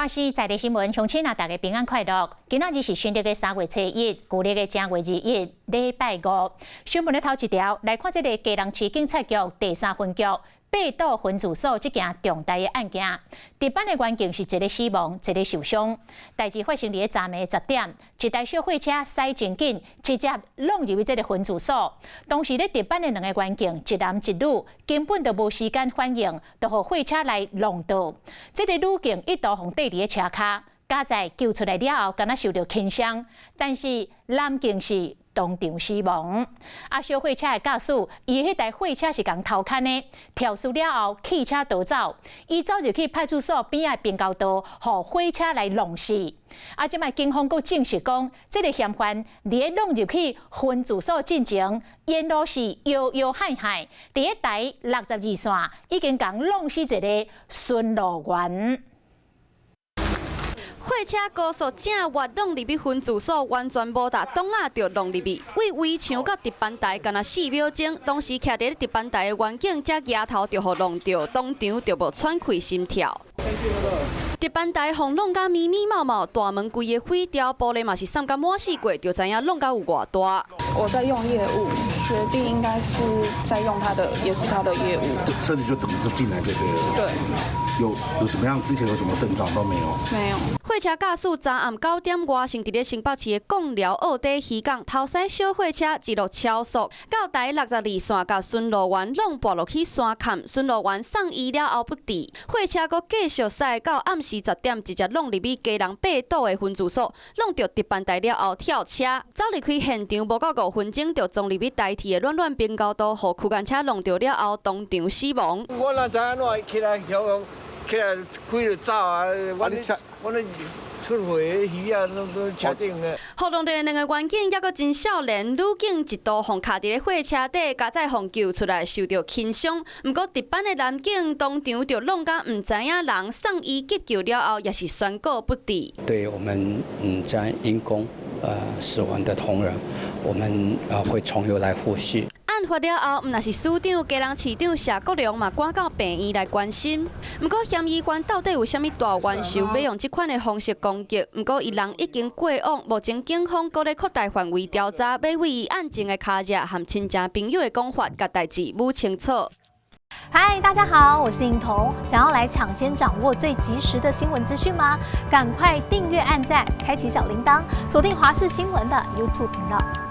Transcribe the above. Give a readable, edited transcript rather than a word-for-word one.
華視在地新聞，鄉親啊，大家平安快樂。今仔日是新曆的3月初1，舊曆的正月21，禮拜五。新聞的頭一條來看，這个基隆市警察局第三分局八堵分駐所這件重大的案件。值班的員警是一个死亡，一个受傷。代誌發生佇咧昨暝10點，一台小貨車駛真緊，直接挵入去這个分駐所。當時咧值班的兩个員警，一男一女，根本就無時間反應，就予貨車來挵著。這个女警一度予綴佇咧車跤，佳哉救出來了後，敢若受著輕傷，但是男警是當場死亡。啊，小貨車的駕駛，伊彼台貨車是共偷牽的，肇事了後棄車逃走，伊走入去派出所邊仔平交道，予貨車來挵死。啊，這擺警方閣證實講，這个嫌犯佇咧挵入去分駐所進前，沿路是搖搖幌幌，佇咧台62線已經共挵死一个巡邏員。貨車高速正越挵入去分駐所，完全無踏擋仔就挵入去。對圍牆到值班台，干焦4秒鐘。當時徛佇咧值班台的員警才蜈頭就予挵著，當場就無喘氣心跳。值班台予挵甲密密麻麻，大門規个毀掉，玻璃嘛是散甲滿四界，就知影挵甲有偌大。我在用業務，學弟應該是在用他的，也是他的業務。車子就整個就進來，對不對？對。有什麼樣？之前有什麼症狀都沒有？沒有。貨車駕駛昨暗9點外，先佇咧新北市的貢寮澳底漁港偷駛小貨車，一路超速，到台62線，共巡邏員挵跋落去山崁，巡邏員送醫了後不治，貨車閣繼續駛到暗時10點，直接挵入去基隆八堵的分駐所，挵著值班台了後跳車，走離開現場無夠5分鐘，就撞入去台鐵的暖暖平交道，予區間車挵著了後當場死亡。我哪知按怎起來跳起來開就走啊！我咧出貨的魚啊，攏都車頂的。予挵著的兩个員警猶閣真少年，女警一度予卡佇咧貨車底，佳哉予救出來，受著輕傷。毋過值班的男警當場就挵甲毋知影人，送醫急救了後，也是宣告不治。對我們這樣因公死亡的同仁，我們會從優來撫恤。案發了後，毋但是市長、基隆市長謝國樑嘛趕到病院來關心。毋過嫌疑犯到底有啥物大冤仇，欲用這款的方式攻擊？毋過伊人已經過往，目前警方閣咧擴大範圍調查，欲對伊案情的跤跡和親情朋友的講法，共代誌摸清楚。嗨，大家好，我是穎彤。想要來搶先掌握最及時的新聞資訊嗎？趕快訂閱、按讚、開啟小鈴鐺，鎖定華視新聞的 YouTube 頻道。